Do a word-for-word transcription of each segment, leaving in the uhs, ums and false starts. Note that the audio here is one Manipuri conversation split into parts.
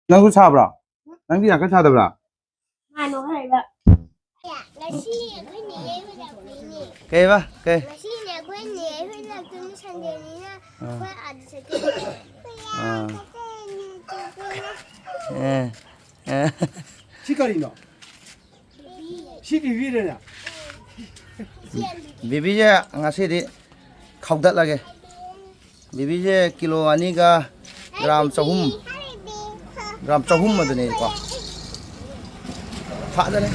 ꯅꯪꯁꯨ ꯁꯥꯕ꯭ꯔꯣ? ꯅꯪꯗꯤ ꯌꯥꯝ ꯀꯟꯅ ꯁꯥꯗꯕ꯭ꯔꯥ? ꯃꯥꯅꯣ ꯍꯥꯏꯕ꯫ ꯉꯁꯤ ꯑꯩꯈꯣꯏ ꯅꯦꯅꯦ ꯍꯣꯏ ꯂꯥꯛꯇꯣꯏꯅꯦ꯫ ꯀꯩꯕ? ꯀꯩ? ꯉꯁꯤꯅꯦ ꯑꯩꯈꯣꯏ ꯅꯦꯅꯦ ꯍꯣꯏ ꯂꯥꯛꯇꯣꯏꯅꯦ, ꯁꯟꯗꯦꯅꯤꯅ ꯑꯥ꯫ ꯑꯩꯈꯣꯏ ꯑꯥꯗ ꯆꯠꯇꯣꯏꯅꯦ꯫ ꯑꯥ꯫ ꯑꯦ, ꯑꯦ꯫ ꯁꯤ ꯀꯔꯤꯅꯣ? ꯁꯤ ꯕꯤꯕꯤꯔꯅꯦ? ꯕꯤꯕꯤꯁꯦ ꯉꯁꯤꯗꯤ ꯈꯧꯗꯠꯂꯒꯦ꯫ ꯕꯤꯕꯤꯁꯦ ꯀꯤꯂꯣ ꯑꯅꯤꯒ ꯒ꯭ꯔꯥꯝ ꯆꯍꯨꯝ, ꯒ꯭ꯔꯥꯝ ꯆꯍꯨꯝ ꯑꯗꯨꯅꯤꯀꯣ꯫ ꯐꯖꯔꯦ꯫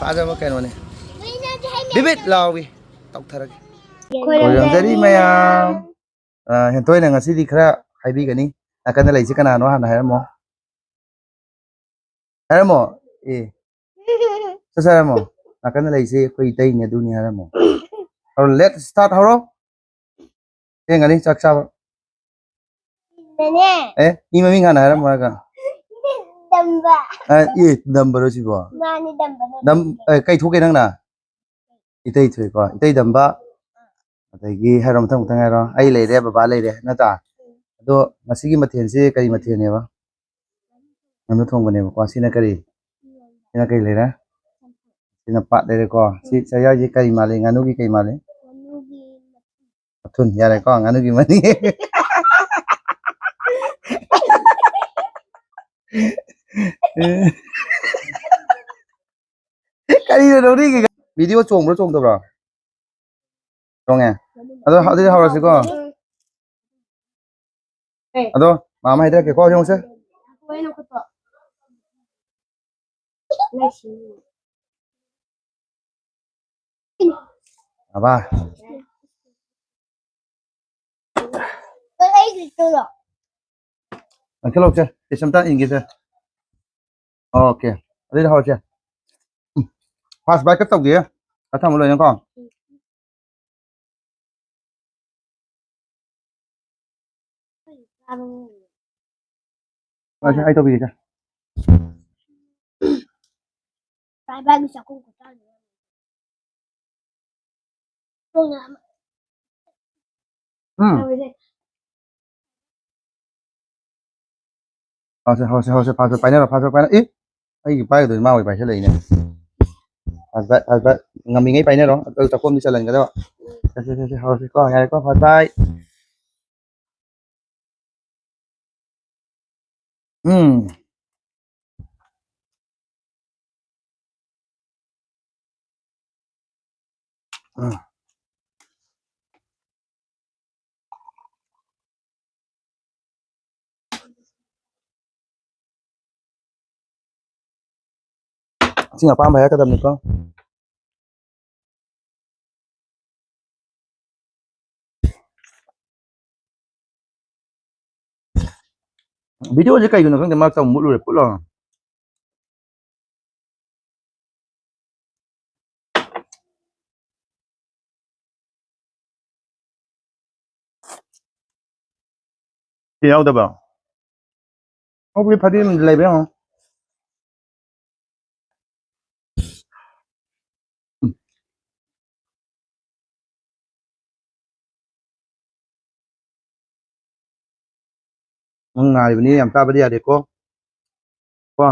ꯐꯖꯕ ꯀꯩꯅꯣꯅꯦ꯫ ꯕꯤꯕꯤꯠ ꯂꯥꯎꯏ꯫ ꯇꯧꯊꯔꯒꯦ꯫ ꯈꯣꯏꯔꯝꯖꯔꯤ ꯃꯌꯥꯝ꯫ ꯑ, ꯍꯦꯟꯊꯣꯏꯅ ꯉꯁꯤꯗꯤ ꯈꯔ ꯍꯥꯏꯕꯤꯒꯅꯤ꯫ ꯅꯥꯀꯟꯗ ꯂꯩꯁꯦ ꯀꯅꯥꯅꯣ ꯍꯥꯟꯅ ꯍꯥꯏꯔꯝꯃꯣ꯫ ꯍꯥꯏꯔꯝꯃꯣ꯫ ꯑꯦ꯫ ꯁꯠ ꯁꯠ ꯍꯥꯏꯔꯝꯃꯣ꯫ ꯅꯥꯀꯟꯗ ꯂꯩꯁꯦ ꯑꯩꯈꯣꯏ ꯏꯇꯩꯅꯦ, ꯑꯗꯨꯅꯤ ꯍꯥꯏꯔꯝꯃꯣ꯫ ꯍꯧꯔꯣ, let's start, ꯍꯧꯔꯣ꯫ ꯊꯦꯡꯒꯅꯤ ꯆꯥꯛ ꯆꯥꯕ꯫ ꯅꯦꯅꯦ꯫ ꯑꯦ, ꯃꯤ ꯃꯃꯤꯡ ꯍꯥꯟꯅ ꯍꯥꯏꯔꯝꯃꯣ ꯍꯥꯏꯔꯒ꯫ ꯗꯝꯕ꯫ ꯑ, ꯑꯦ, ꯗꯝꯕꯔꯣ ꯁꯤꯕꯣ? ꯃꯥꯅꯤ, ꯗꯝꯕꯅꯦ꯫ ꯗꯝ-, ꯑꯦ, ꯀꯩ ꯊꯣꯛꯀꯦ ꯅꯪꯅ? ꯏꯇꯩ ꯊꯣꯛꯏꯀꯣ꯫ ꯏꯇꯩ ꯗꯝꯕ꯫ ꯑꯗꯒꯤ ꯍꯥꯏꯔꯣ, ꯃꯊꯪ ꯃꯊꯪ ꯍꯥꯏꯔꯣ꯫ ꯑꯩ ꯂꯩꯔꯦ, ꯕꯕꯥ ꯂꯩꯔꯦ, ꯅꯠꯇ꯭ꯔꯥ? ꯑꯗꯣ ꯉꯁꯤꯒꯤ ꯃꯊꯦꯜꯁꯦ ꯀꯔꯤ ꯃꯊꯦꯜꯅꯦꯕ? ꯉꯥꯅꯨ ꯊꯣꯡꯕꯅꯦꯕꯀꯣ꯫ ꯁꯤꯅ ꯀꯔꯤ? ꯁꯤꯅ ꯀꯔꯤ ꯂꯩꯔꯦ? ꯁꯤꯅ ꯄꯥꯠ ꯂꯩꯔꯦꯀꯣ꯫ ꯁꯤ ꯆꯌꯥꯏꯁꯦ ꯀꯔꯤ ꯃꯥꯜꯂꯤ? ꯉꯥꯅꯨꯒꯤ ꯀꯔꯤ ꯃꯥꯜꯂꯤ? ꯃꯊꯨꯟ꯫ ꯌꯥꯔꯦꯀꯣ, ꯉꯥꯅꯨꯒꯤ ꯃꯅꯤ꯫ ꯀꯔꯤꯅꯣ ꯅꯣꯛꯅꯤꯡꯉꯤꯒ? ꯚꯤꯗꯤꯑꯣ ꯆꯣꯡꯕ꯭ꯔꯣ ꯆꯣꯡꯗꯕ꯭ꯔꯣ? ꯆꯣꯡꯉꯦ꯫ ꯑꯗꯣ ꯑꯗꯨꯗꯤ ꯍꯧꯔꯁꯤꯀꯣ꯫ ꯑꯗꯣ ꯃꯥꯃ ꯍꯥꯏꯗꯔꯛꯀꯦꯀꯣ, ꯌꯦꯡꯉꯨꯁꯦ꯫ ꯕꯥꯕꯥ꯫ ꯅꯛꯁꯤꯜꯂꯛꯁꯦ, ꯄꯤꯁ ꯑꯝꯇ ꯏꯟꯒꯦꯁꯦ꯫ ꯑꯣꯀꯦ, ꯑꯗꯨꯗꯤ ꯍꯧꯔꯁꯦ꯫ ꯎꯝ, ꯐꯥꯔꯁ ꯕꯥꯏꯠꯀ ꯇꯧꯒꯦ꯫ ꯈꯔ ꯊꯝꯃꯣ ꯂꯣꯏꯅꯀꯣ꯫ ꯍꯣꯏ, ꯁꯦ, ꯑꯩ ꯇꯧꯕꯤꯒꯦ, ꯁꯦ꯫ ꯎꯝ꯫ ꯍꯧꯔꯁꯦ, ꯍꯧꯔꯁꯦ, ꯍꯧꯔꯁꯦ, ꯐꯥꯁ ꯐꯥꯁ ꯄꯥꯏꯅꯔꯣ, ꯐꯥꯁ ꯐꯥꯁ ꯄꯥꯏꯅꯔꯣ꯫ ꯏ! ꯑꯩꯒꯤ ꯄꯥꯏꯒꯗꯣꯏꯅꯤ, ꯃꯥ ꯑꯣꯏ ꯄꯥꯏꯁꯜꯂꯛꯏꯅꯦ꯫ ꯐꯥꯁ ꯐꯥꯁ, ꯐꯥꯁ ꯐꯥꯁ꯫ ꯉꯝꯃꯤꯉꯩ ꯄꯥꯏꯅꯔꯣ, ꯑꯗꯨ ꯆꯥꯛꯈꯣꯝꯗꯤ ꯆꯜꯍꯟꯒꯗꯕ꯫ ꯆꯠꯁꯦ, ꯆꯠꯁꯦ, ꯍꯧꯔꯁꯤꯀꯣ, ꯌꯥꯔꯦꯀꯣ, ꯐꯥꯁ ꯐꯥꯁ꯫ ꯎꯝ꯫ ꯎꯝ꯫ ꯏꯁꯤꯡ ꯑꯄꯥꯝꯕ ꯍꯥꯏꯔꯛꯀꯗꯕꯅꯤꯀꯣ꯫ ꯚꯤꯗꯤꯑꯣꯁꯦ ꯀꯩꯒꯤꯅꯣ ꯈꯪꯗꯦ, ꯃꯔꯛꯇ ꯑꯃꯨꯛ ꯃꯨꯠꯂꯨꯔꯦ, ꯄꯨꯠ ꯂꯥꯎꯅ꯫ ꯁꯤ ꯌꯥꯎꯗꯕ꯭ꯔꯣ? ꯍꯧꯕꯗꯤ ꯐꯗꯤꯒꯣꯝ ꯂꯩꯕ꯭ꯔꯥ ꯌꯦꯡꯉꯣ꯫ ꯅꯪ ꯅꯥꯔꯤꯕꯅꯤ, ꯌꯥꯝ ꯆꯥꯕꯗꯤ ꯌꯥꯗꯦꯀꯣ꯫ ꯀꯣ꯫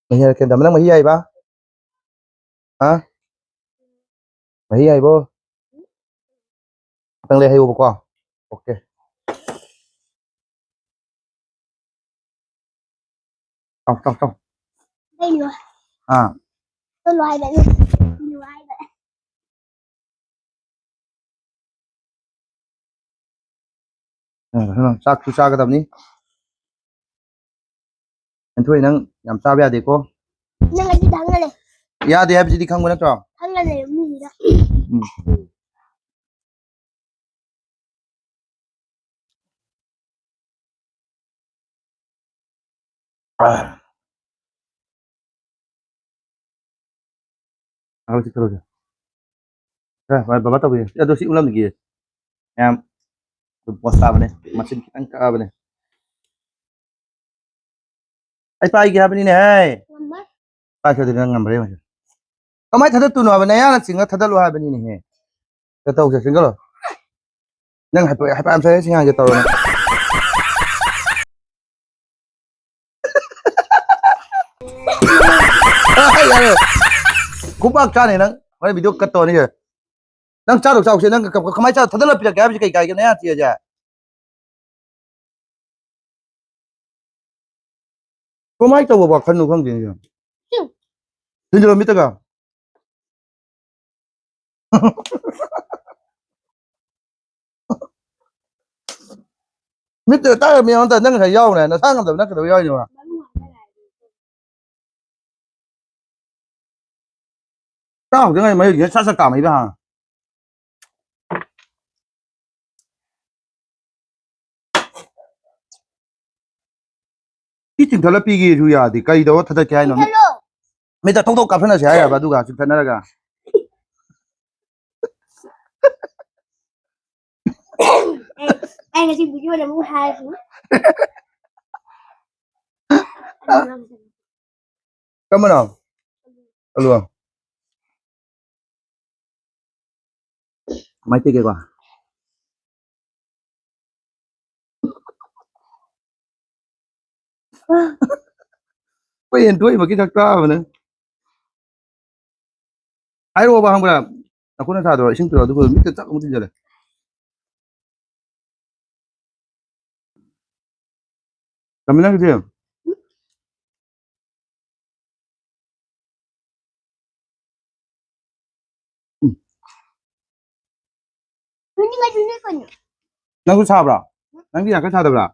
ꯃꯍꯤ ꯍꯥꯏꯔꯛꯀꯦ, ꯅꯪ ꯃꯍꯤ ꯌꯥꯏꯕ? ꯍꯥ? ꯃꯍꯤ ꯌꯥꯏꯕꯣ? ꯈꯤꯇꯪ ꯂꯩ ꯍꯩꯌꯣꯕꯀꯣ꯫ ꯑꯣꯀꯦ꯫ ꯇꯥꯎ, ꯇꯥꯎ, ꯇꯥꯎ꯫ ꯀꯩꯅꯣ? ꯑꯥ꯫ ꯆꯠꯂꯣ ꯍꯥꯏꯕ, ꯆꯠꯂꯣ ꯍꯥꯏꯕ꯫ ꯆꯥꯛꯁꯨ ꯆꯥꯒꯗꯕꯅꯤ꯫ ꯍꯦꯟꯊꯣꯏ, ꯅꯪ ꯌꯥꯝ ꯆꯥꯕ ꯌꯥꯗꯦꯀꯣ꯫ ꯅꯪ ꯑꯗꯨ ꯈꯪꯉ ꯂꯩ꯫ ꯌꯥꯗꯦ ꯍꯥꯏꯕꯁꯤꯗꯤ ꯈꯪꯕ ꯅꯠꯇ꯭ꯔꯣ? ꯈꯪꯉ ꯂꯩ, ꯃꯤꯁꯤꯗ꯫ ꯎꯝ꯫ ꯑꯥ꯫ ꯊꯥꯒꯠꯂꯁꯤ, ꯊꯥꯒꯠꯂꯁꯤ꯫ ꯑꯦ, ꯚꯥꯏ, ꯕꯕꯥ ꯇꯧꯕꯤꯌꯨ꯫ ꯑꯗꯣ ꯁꯤ ꯎꯠꯂꯝꯒꯦ꯫ ꯌꯥꯝ ꯑꯗꯨꯝ ꯄꯣꯁ ꯇꯥꯕꯅꯦ꯫ ꯃꯆꯤꯟ ꯈꯤꯇꯪ ꯀꯛꯑꯕꯅꯦ꯫ ꯑꯩ ꯄꯥꯏꯒꯦ ꯍꯥꯏꯕꯅꯤꯅꯦ, ꯍꯦ꯫ ꯉꯝꯃꯣꯏ꯫ ꯄꯥꯏꯁꯦ ꯑꯗꯨꯗꯤ ꯅꯪ ꯉꯝꯕ꯭ꯔꯥ ꯌꯦꯡꯉꯁꯤ꯫ ꯀꯃꯥꯏꯅ ꯊꯥꯗꯠꯇꯣꯏꯅꯣ ꯍꯥꯏꯕ? ꯅꯌꯥꯅ ꯆꯤꯡꯉ ꯊꯥꯗꯠꯂꯣ ꯍꯥꯏꯕꯅꯤꯅꯦꯍꯦ꯫ ꯀꯩ ꯇꯧꯁꯦ, ꯆꯤꯡꯒꯠꯂꯣ꯫ ꯅꯪ ꯍꯥꯏꯐꯦꯠ ꯍꯥꯏꯐꯦꯠ ꯌꯥꯝ ꯁꯥꯏ ꯁꯤ ꯉꯥꯡꯁꯦ ꯇꯧꯔꯣ ꯅꯪ꯫ ꯌꯥꯔꯦ꯫ ꯈꯨꯄꯥꯛ ꯆꯥꯅꯤ ꯅꯪ꯫ ꯍꯣꯔꯦꯟ ꯚꯤꯗꯤꯑꯣ ꯀꯠ ꯇꯧꯔꯅꯤ꯫ ꯅꯪ ꯆꯥꯗꯧ ꯆꯥꯎꯁꯦ ꯅꯪ ꯀ- ꯀ- ꯀꯃꯥꯏꯅ ꯆꯥ ꯊꯥꯗꯠꯂ ꯄꯤꯔꯛꯀꯦ ꯍꯥꯏꯕꯁꯤ ꯀꯩ ꯀꯥꯏꯒꯦ ꯅꯌꯥ ꯊꯤꯔꯁꯦ꯫ ꯀꯃꯥꯏꯅ ꯇꯧꯕ ꯋꯥꯈꯜꯅꯣ ꯈꯪꯗꯦ ꯑꯩꯁꯨ꯫ ꯊꯤꯟꯖꯤꯜꯂꯣ ꯃꯤꯠꯇꯒ꯫ ꯃꯤꯠꯇ ꯇꯥꯔ ꯃꯤ ꯑꯃꯇ ꯅꯪ ꯉꯁꯥꯏ ꯌꯥꯎꯔꯦ ꯅꯁꯥ ꯉꯝꯗꯕ ꯅꯪ ꯀꯩꯗꯧ ꯌꯥꯎꯔꯤꯅꯣ? ꯆꯥꯛ ꯍꯧꯗ ꯉꯥꯏ ꯃꯌꯨꯝꯁꯤꯗ ꯁꯠ ꯁꯠ ꯀꯥꯝꯃꯛꯏꯕ ꯍꯥ꯫ ꯁꯤ ꯆꯤꯡꯊꯠꯂ ꯄꯤꯒꯦꯁꯨ ꯌꯥꯗꯦ ꯀꯩꯗꯧꯔ ꯊꯥꯗꯠꯀꯦ ꯍꯥꯏꯅꯣ? ꯆꯤꯡꯊꯠꯂꯣ꯫ ꯃꯤꯠꯇ ꯊꯣꯛ ꯊꯣꯛ ꯀꯥꯞꯁꯟꯅꯁꯦ ꯍꯥꯏꯔꯕ ꯑꯗꯨꯒ ꯆꯤꯡꯊꯠꯅꯔꯒ? ꯑꯩ ꯉꯁꯤ ꯚꯤꯗꯤꯑꯣꯗ ꯑꯃꯨꯛ ꯍꯥꯏꯔꯁꯤ꯫ ꯀꯔꯝꯕꯅꯣ? ꯑꯂꯨ꯫ ꯀꯃꯥꯏ ꯇꯧꯒꯦꯀꯣ? ꯑꯩꯈꯣꯏ ꯍꯦꯟꯊꯣꯛꯏꯃꯛꯀꯤ ꯁꯛ ꯇꯥꯕꯅꯦ꯫ ꯍꯥꯏꯔꯛꯑꯣꯕ ꯈꯪꯕ꯭ꯔꯥ? ꯅꯈꯨꯠꯅ ꯊꯥꯗꯣ ꯏꯁꯤꯡ ꯇꯧꯔ ꯑꯗꯨꯒ ꯃꯤꯠꯇ ꯆꯥꯛ ꯑꯃꯨꯛ ꯊꯤꯟꯖꯜꯂꯦ꯫ ꯇꯝꯃꯤꯟꯅꯈꯤꯗꯦ꯫ ꯎꯝ꯫ ꯅꯪꯁꯨ ꯁꯥꯕ꯭ꯔꯥ? ꯅꯪꯗꯤ ꯌꯥꯝ ꯀꯟꯅ ꯁꯥꯗꯕ꯭ꯔꯥ?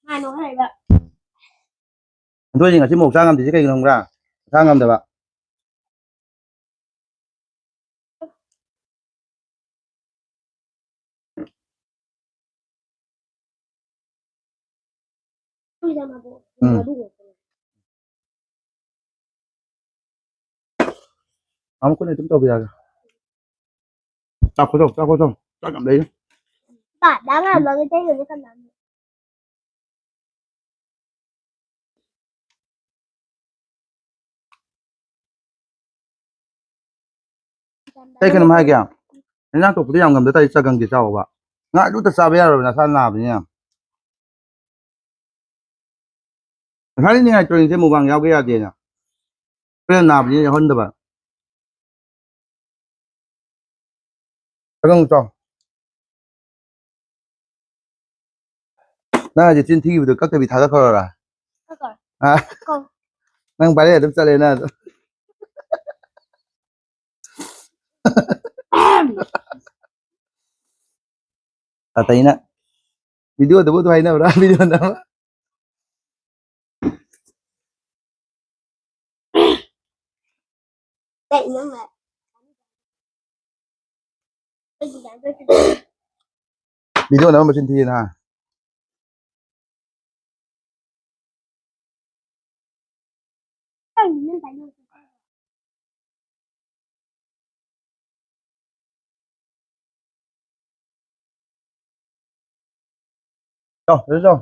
ꯃꯥꯅꯣ ꯍꯥꯏꯕ꯫ ꯑꯗꯨ ꯑꯣꯏꯗꯤ ꯉꯁꯤ ꯃꯣꯔꯣꯛ ꯆꯥ ꯉꯝꯗ꯭ꯔꯤꯁꯦ ꯀꯩꯒꯤꯅꯣ ꯈꯪꯕ꯭ꯔꯥ? ꯆꯥ ꯉꯝꯗꯕ꯫ ꯎꯝ꯫ ꯑꯃꯨꯛ ꯀꯨꯟꯅ ꯑꯗꯨꯝ ꯇꯧꯕ ꯌꯥꯒꯦ꯫ ꯆꯥꯛ ꯈꯨꯊꯣꯡ, ꯆꯥꯛ ꯈꯨꯊꯣꯡ꯫ ꯆꯥꯛ ꯌꯥꯝ ꯂꯩ꯫ ꯄꯥ, ꯗꯥ ꯉꯥꯟꯕꯒꯤ ꯏꯇꯩꯒꯗꯤ ꯀꯅꯥꯅꯣ? ꯑꯩ ꯀꯩꯅꯣꯝ ꯍꯥꯏꯒꯦ꯫ ꯏꯟꯖꯥꯡ ꯊꯣꯛꯄꯗꯤ ꯌꯥꯝ ꯉꯝꯗ ꯇꯥꯔꯗꯤ ꯆꯒꯪꯗꯤ ꯆꯥꯎꯕ꯫ ꯉꯥ ꯑꯗꯨꯇ ꯆꯥꯕ ꯌꯥꯔꯣꯏ, ꯅꯁꯥ ꯅꯥꯕꯅꯤꯅ꯫ ꯉꯁꯥꯏꯗꯤ ꯅꯤꯡꯉꯥꯏ ꯇꯧꯔꯤꯁꯦ ꯃꯨꯛꯕꯥꯡ ꯌꯥꯎꯒꯦ ꯌꯥꯗꯦꯅ꯫ ꯑꯩꯈꯣꯏꯅ ꯅꯥꯕꯅꯤꯅ ꯌꯥꯎꯍꯟꯗꯕ꯫ ꯆꯒꯪ ꯆꯥꯎ꯫ ꯅꯪ ꯍꯧꯖꯤꯛ ꯆꯤꯟ ꯊꯤꯈꯤꯕꯗꯣ ꯀꯛꯇꯕꯤ ꯊꯥꯒꯠꯈ꯭ꯔꯣꯔꯥ? ꯀꯛꯈ꯭ꯔꯣ꯫ ꯑ? ꯀꯛꯈ꯭ꯔꯣ꯫ ꯅꯪ ꯚꯥꯏꯔꯦꯜ ꯑꯗꯨꯝ ꯆꯠꯂꯦ ꯅꯪ ꯑꯗꯨꯝ꯫ ꯇꯥꯇꯩꯅ ꯚꯤꯗꯤꯑꯣꯗꯨꯕꯨ ꯑꯗꯨ ꯍꯥꯏꯅꯕ꯭ꯔꯥ? ꯚꯤꯗꯤꯑꯣ ꯅꯝꯃ꯫ ꯀꯩꯅꯣ ꯃꯥ? ꯚꯤꯗꯤꯑꯣ ꯅꯝꯃ ꯃꯆꯤꯟ ꯊꯤꯌꯦꯅ꯫ ꯆꯥꯎ, ꯁꯤꯗ ꯆꯥꯎ꯫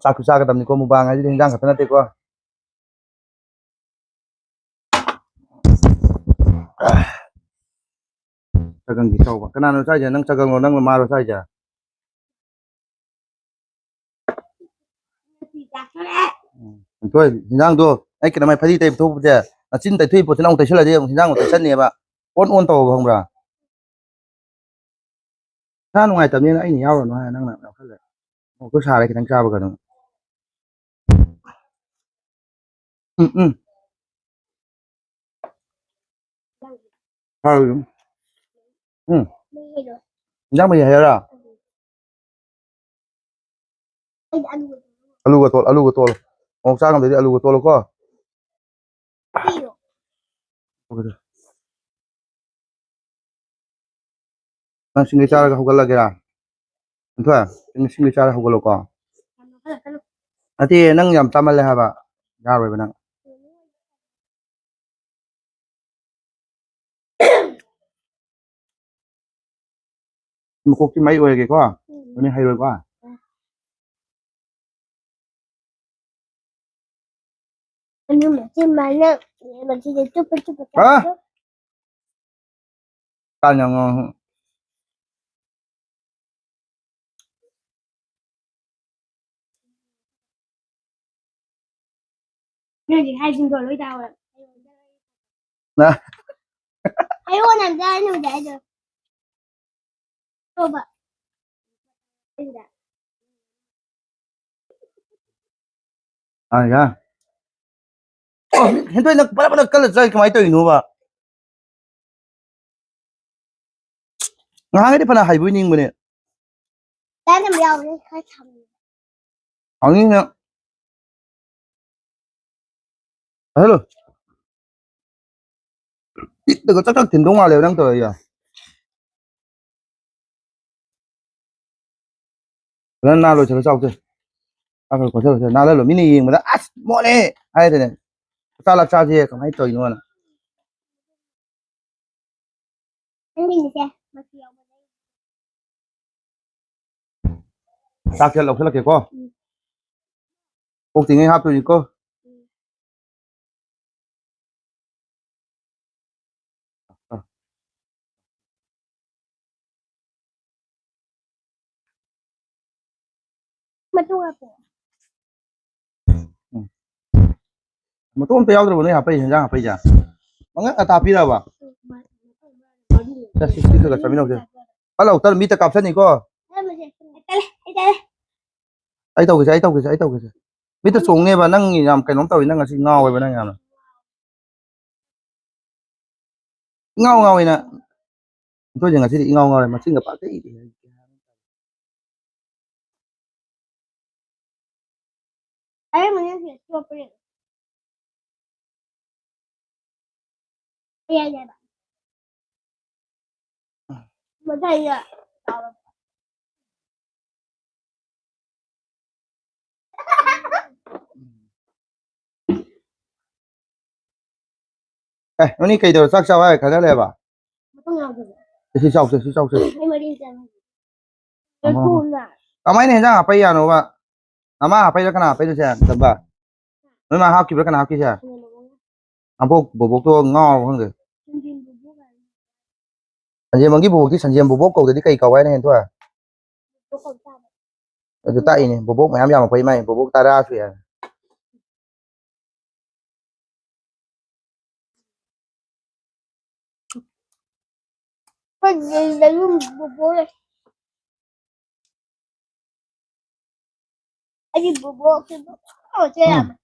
ꯆꯥꯛꯁꯨ ꯆꯥꯒꯗꯕꯅꯤꯀꯣ, ꯃꯨꯛꯕꯥꯡ ꯍꯥꯏꯁꯤꯗꯤ ꯍꯤꯟꯖꯥꯡ ꯈꯛꯇ ꯅꯠꯇꯦꯀꯣ꯫ ꯆꯒꯪꯗꯤ ꯆꯥꯎꯕ꯫ ꯀꯅꯥꯅꯣ ꯆꯥꯏꯁꯦ? ꯅꯪ ꯆꯒꯪꯂꯣ, ꯅꯪꯅ ꯃꯥꯔꯣ ꯆꯥꯏꯁꯦ? ꯎꯝ꯫ ꯍꯤꯟꯖꯥꯡꯗꯣ ꯑꯩ ꯀꯩꯅꯣꯃꯥꯏ ꯐꯗꯤ ꯇꯩꯕ ꯊꯣꯛꯄꯁꯦ, ꯅꯆꯤꯟ ꯇꯩꯊꯣꯛꯏ ꯄꯣꯠꯁꯤꯅ ꯑꯃꯨꯛ ꯇꯩꯁꯜꯂꯗꯤ ꯑꯃꯨꯛ ꯍꯤꯟꯖꯥꯡ ꯑꯃꯨꯛ ꯇꯩꯁꯟꯅꯦꯕ꯫ ꯑꯣꯟ ꯑꯣꯟ ꯇꯧꯕ ꯈꯪꯕ꯭ꯔꯥ? ꯏꯁꯥ ꯅꯨꯡꯉꯥꯏꯇꯕꯅꯤꯅ ꯑꯩꯅ ꯌꯥꯎꯔꯅꯨ ꯍꯥꯏ ꯅꯪꯅ ꯌꯥꯎꯁꯜꯂꯦ꯫ ꯃꯣꯔꯣꯛꯇꯣ ꯁꯥꯔꯦ ꯈꯤꯇꯪ ꯆꯥꯕꯒ ꯑꯗꯨꯝ꯫ ꯎꯝ, ꯎꯝ꯫ ꯍꯥꯎ ꯑꯗꯨꯝ꯫ ꯎꯝ꯫ ꯏꯟꯖꯥꯡ ꯃꯍꯤ ꯍꯥꯏꯔꯣ? ꯑꯂꯨꯒ ꯇꯣꯠ-, ꯑꯂꯨꯒ ꯇꯣꯠꯂꯣ꯫ ꯃꯣꯔꯣꯛ ꯆꯥ ꯉꯝꯗ꯭ꯔꯗꯤ ꯑꯂꯨꯒ ꯇꯣꯠꯂꯣꯀꯣ꯫ ꯅꯪ ꯁꯤꯡꯒꯩ ꯆꯥꯔꯒ ꯍꯧꯒꯠꯂꯒꯦꯔꯥ? ꯂꯤꯟꯊꯣꯏ, ꯅꯪ ꯁꯤꯡꯒꯩ ꯆꯥꯔꯒ ꯍꯧꯒꯠꯂꯣꯀꯣ꯫ ꯅꯠꯇꯦ, ꯅꯪ ꯌꯥꯝ ꯆꯥꯃꯜꯂꯦ ꯍꯥꯏꯕ꯫ ꯌꯥꯔꯣꯏꯕ ꯅꯪ꯫ ꯃꯀꯣꯛꯇꯤ ꯃꯩ ꯑꯣꯏꯔꯒꯦꯀꯣ? ꯎꯝ꯫ ꯑꯗꯨꯅ ꯍꯩꯔꯣꯏꯀꯣ? ꯎꯝ꯫ ꯑꯅꯤ ꯃꯆꯤꯟ ꯃꯥꯟꯅ ꯃꯁꯤꯗ ꯆꯨꯞꯄ ꯆꯨꯞꯄ ꯍꯥ? ꯆꯥꯕꯗꯣ꯫ ꯀꯥꯟꯅ ꯉꯥꯡꯉꯨ꯫ ꯅꯣꯏꯒꯤ ꯍꯥꯏꯁꯤꯡꯗꯣ ꯂꯣꯏ ꯇꯥꯎꯑꯣ꯫ ꯅ? ꯍꯥꯏꯔꯛꯑꯣ ꯅꯪ ꯑꯩꯅ ꯍꯧꯖꯤꯛ ꯍꯥꯏꯗꯣ꯫ ꯇꯧꯕ꯫ ꯑꯥ, ꯌꯥ꯫ ꯑꯣ, ꯍꯦꯟꯊꯣꯏ ꯅꯪ ꯕꯂꯞ ꯕꯂꯞ ꯀꯜꯂ ꯆꯥꯏ ꯀꯃꯥꯏꯅ ꯇꯧꯔꯤꯅꯣꯕ? ꯉꯍꯥꯟꯒꯩꯗꯤ ꯐꯅ ꯍꯩꯕꯣꯏ ꯅꯤꯡꯕꯅꯦ꯫ ꯆꯥꯅꯕ ꯌꯥꯎꯕꯅꯦ, ꯈꯔ ꯊꯝꯃꯦ꯫ ꯍꯪꯉꯤꯅꯦ꯫ ꯍꯜꯂꯣ꯫ ꯏꯠꯇꯒ ꯆꯥꯛ ꯆꯥꯛ ꯊꯤꯟꯗꯧ ꯃꯥꯜꯂꯦꯕ ꯅꯪ ꯇꯧꯔꯤꯗꯣ꯫ ꯐꯖꯅ ꯅꯥꯜꯂꯣ, ꯁꯤꯗ ꯆꯥꯎꯁꯦ꯫ ꯆꯥꯛ ꯈꯔ ꯀꯣꯠꯊꯔꯁꯦ꯫ ꯅꯥꯜꯍꯜꯂꯣ꯫ ꯃꯤꯅ ꯌꯦꯡꯕꯗ, "ꯑꯁ, ꯃꯣꯠꯂꯦ" ꯍꯥꯏꯗꯅꯦ꯫ ꯆꯥꯛ ꯂꯥꯛ ꯆꯥꯁꯦ ꯀꯃꯥꯏꯅ ꯇꯧꯔꯤꯅꯣꯅ꯫ ꯅꯪꯒꯤꯁꯦ ꯃꯆꯨ ꯌꯥꯎꯕ ꯂꯩ꯫ ꯆꯥꯛꯁꯦ ꯂꯧꯁꯤꯜꯂꯛꯀꯦꯀꯣ꯫ ꯎꯝ꯫ ꯀꯣꯛ ꯇꯤꯡꯉꯩ ꯍꯥꯞꯇꯣꯏꯅꯤꯀꯣ꯫ ꯎꯝ꯫ ꯃꯇꯨꯡ ꯍꯥꯞꯄꯣ꯫ ꯎꯝ꯫ ꯃꯇꯣꯡ ꯑꯝꯇ ꯌꯥꯎꯗ꯭ꯔꯕꯣ ꯅꯣꯏ ꯍꯥꯞꯄꯛꯏ, ꯍꯦꯟꯖꯥꯡ ꯍꯥꯞꯄꯛꯏꯁꯦ? ꯃꯉꯛ ꯉꯇꯥ ꯄꯤꯔꯕ? ꯆꯠꯁꯤ, ꯁꯤ ꯈꯔ ꯈꯔ ꯆꯥꯃꯤꯟꯅꯧꯁꯦ꯫ ꯍꯜꯂꯣ, ꯇꯔꯨ ꯃꯤꯠꯇ ꯀꯥꯞꯁꯅꯤꯀꯣ꯫ ꯑꯩ ꯇꯧꯒꯦꯁꯦ, ꯑꯩ ꯇꯧꯒꯦꯁꯦ, ꯑꯩ ꯇꯧꯒꯦꯁꯦ꯫ ꯃꯤꯠꯇ ꯆꯣꯡꯅꯦꯕ, ꯅꯪ ꯌꯥꯝ ꯀꯩꯅꯣꯝ ꯇꯧꯋꯤ, ꯅꯪ ꯉꯁꯤ ꯉꯥꯎꯋꯦꯕ ꯅꯪ ꯌꯥꯝꯅ꯫ ꯏꯉꯥꯎ ꯉꯥꯎꯋꯦ ꯅꯪ꯫ ꯏꯊꯣꯏꯁꯦ ꯉꯁꯤꯗꯤ ꯏꯉꯥꯎ ꯉꯥꯎꯔꯦ, ꯃꯆꯤꯟꯒ ꯄꯥꯛꯇ ꯏ-, ꯑꯩ ꯃꯅꯤꯡꯁꯦ ꯆꯣꯞꯄꯦ꯫ ꯀꯌꯥ ꯌꯥꯏꯕ? ꯃꯊꯛꯇ ꯆꯥꯎꯔꯛꯄ꯫ ꯑꯦ, ꯅꯣꯏꯅꯤ ꯀꯩꯗꯧꯔ ꯆꯥꯛ ꯆꯥꯎ ꯍꯥꯏ ꯈꯟꯅ ꯂꯩꯕ? ꯃꯇꯨꯡ ꯌꯥꯎꯗꯕ꯫ ꯁꯤ ꯆꯥꯎꯁꯦ, ꯁꯤ ꯆꯥꯎꯁꯦ꯫ ꯑꯩ ꯃꯔꯤ ꯆꯥꯅꯤꯡꯉꯦ꯫ ꯑꯃ꯫ ꯂꯣꯏꯊꯣꯛꯎꯅ꯫ ꯀꯃꯥꯏꯅ ꯍꯦꯟꯖꯥꯡ ꯍꯥꯞꯄ ꯌꯥꯅꯣꯕ? ꯑꯃ ꯍꯥꯞꯄꯩꯔ ꯀꯅꯥ ꯍꯥꯞꯄꯩꯅꯣ ꯁꯦ? ꯇꯝꯕ? ꯅꯣꯏ ꯃꯥ ꯍꯥꯞꯈꯤꯕ꯭ꯔꯥ ꯀꯅꯥ ꯍꯥꯞꯈꯤꯁꯦ? ꯁꯦꯝꯃꯣ꯫ ꯑꯝꯐꯥꯎ ꯕꯣꯕꯣꯛꯇꯣ ꯉꯥꯎꯔꯕ ꯈꯪꯗꯦ꯫ ꯁꯟꯖꯦꯟ ꯕꯣꯕꯣꯛ ꯀꯥꯏꯅ꯫ ꯁꯟꯖꯦꯟꯕꯝꯒꯤ ꯕꯣꯕꯣꯛꯇꯤ ꯁꯟꯖꯦꯟ ꯕꯣꯕꯣꯛ ꯀꯧꯗꯗꯤ ꯀꯩ ꯀꯧ ꯍꯥꯏꯅ ꯍꯦꯟꯊꯣꯛꯑꯦ? ꯕꯣꯕꯣꯛ ꯀꯧ ꯇꯥꯕ꯫ ꯑꯗꯨ ꯇꯥꯛꯏꯅꯦ, ꯕꯣꯕꯣꯛ ꯃꯌꯥꯝ ꯌꯥꯝꯃꯛꯄꯩ ꯃꯥꯏ ꯕꯣꯕꯣꯛ ꯇꯔꯥ ꯁꯨꯏ ꯍꯥꯏ꯫ ꯑꯩꯗꯤ ꯕꯣꯕꯣꯛꯁꯦ ꯕꯣꯕꯣꯛꯁꯦ ꯌꯥꯝ ꯎꯝ꯫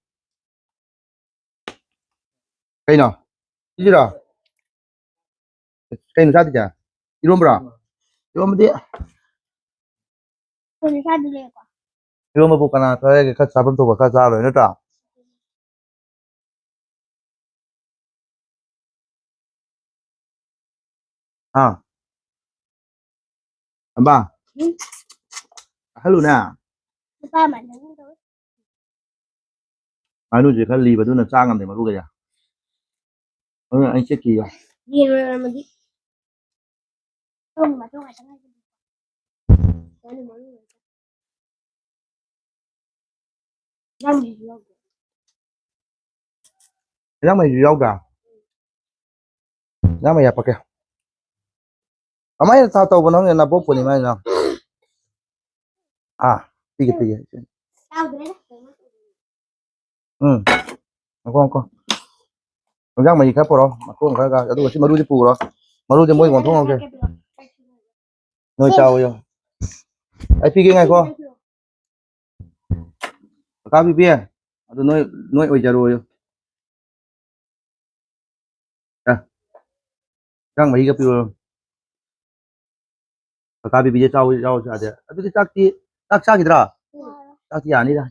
ꯀꯩꯅꯣ? ꯁꯤꯁꯤꯔꯣ? ꯀꯩꯅꯣ ꯆꯥꯗꯣꯏꯁꯦ? ꯏꯔꯣꯝꯕ꯭ꯔꯣ? ꯏꯔꯣꯝꯕꯗꯤ ꯀꯩꯅꯣ ꯆꯥꯗꯣꯏꯁꯦꯀꯣ? ꯏꯔꯣꯝꯕꯕꯨ ꯀꯅꯥ ꯆꯥ ꯌꯥꯒꯦ? ꯈꯔ ꯆꯥꯐꯝ ꯊꯣꯛꯄ ꯈꯔ ꯆꯥ ꯂꯣꯏꯔꯦ ꯅꯠꯇ꯭ꯔꯥ? ꯍꯥ? ꯑꯝꯕꯥ? ꯎꯝ꯫ ꯑꯍꯜꯂꯨꯅꯦ? ꯅꯨꯄꯥ ꯃꯥꯟꯅꯒꯨꯝ ꯇꯧꯋꯦ꯫ ꯉꯥꯅꯨꯁꯦ ꯈꯔ ꯂꯤꯕꯗꯨꯅ ꯆꯥ ꯉꯝꯗꯦ ꯃꯔꯨꯒꯁꯦ꯫ ꯑꯗꯨꯅ ꯑꯩ ꯆꯦꯛꯀꯤꯒ꯫ ꯌꯦꯟ ꯑꯣꯏꯔꯝꯃꯗꯤ ꯃꯇꯣꯡ ꯃꯇꯣꯡ ꯉꯥꯛꯇ ꯉꯥꯏꯒꯗꯕ꯫ ꯉꯥꯅꯨ ꯃꯔꯨ ꯉꯥꯛꯇ꯫ ꯌꯥꯝ ꯂꯤꯕ ꯌꯥꯎꯗꯦ꯫ ꯏꯟꯖꯥꯡ ꯃꯍꯤꯁꯨ ꯌꯥꯎꯗ꯭ꯔꯥ? ꯏꯟꯖꯥꯡ ꯃꯍꯤ ꯍꯥꯞꯄꯛꯀꯦ꯫ ꯀꯃꯥꯏꯅ ꯊꯥ ꯇꯧꯕꯅꯣ ꯈꯪꯗꯦ, ꯅꯕꯣꯛ ꯄꯨꯔꯅꯤꯃꯥ ꯍꯥꯏꯅ꯫ ꯑꯥ, ꯄꯤꯒꯦ, ꯄꯤꯒꯦ꯫ ꯌꯥꯎꯗ꯭ꯔꯦꯗ꯫ ꯎꯝ꯫ ꯉꯥꯏꯈꯣ, ꯉꯥꯏꯈꯣ꯫ ꯏꯟꯖꯥꯡ ꯃꯍꯤ ꯈꯔ ꯄꯨꯔꯛꯑꯣ, ꯃꯈꯣꯡ ꯈꯔꯒ, ꯑꯗꯨꯒ ꯁꯤ ꯃꯔꯨꯁꯦ ꯄꯨꯈ꯭ꯔꯣ꯫ ꯃꯔꯨꯁꯦ ꯃꯣꯏ ꯑꯣꯟꯊꯣꯛꯍꯧꯒꯦ꯫ ꯅꯣꯏ ꯆꯥꯎ ꯌꯥ꯫ ꯑꯩ ꯄꯤꯒꯦ, ꯉꯥꯏꯈꯣ꯫ ꯀꯀꯥ ꯕꯤꯕꯤ, ꯑꯗꯨ ꯅꯣꯏ, ꯅꯣꯏ ꯑꯣꯏꯖꯔꯣꯌꯨ꯫ ꯑ, ꯏꯟꯖꯥꯡ ꯃꯍꯤꯒ ꯄꯤꯔꯣ꯫ ꯀꯀꯥ ꯕꯤꯕꯤꯁꯦ ꯆꯥꯎ, ꯆꯥꯎ, ꯆꯥꯗꯦ꯫ ꯑꯗꯨꯗꯤ ꯆꯥꯛꯇꯤ, ꯆꯥꯛ ꯆꯥꯈꯤꯗ꯭ꯔꯥ? ꯆꯥꯔꯦ꯫ ꯆꯥꯛꯇꯤ ꯌꯥꯅꯤꯗ꯫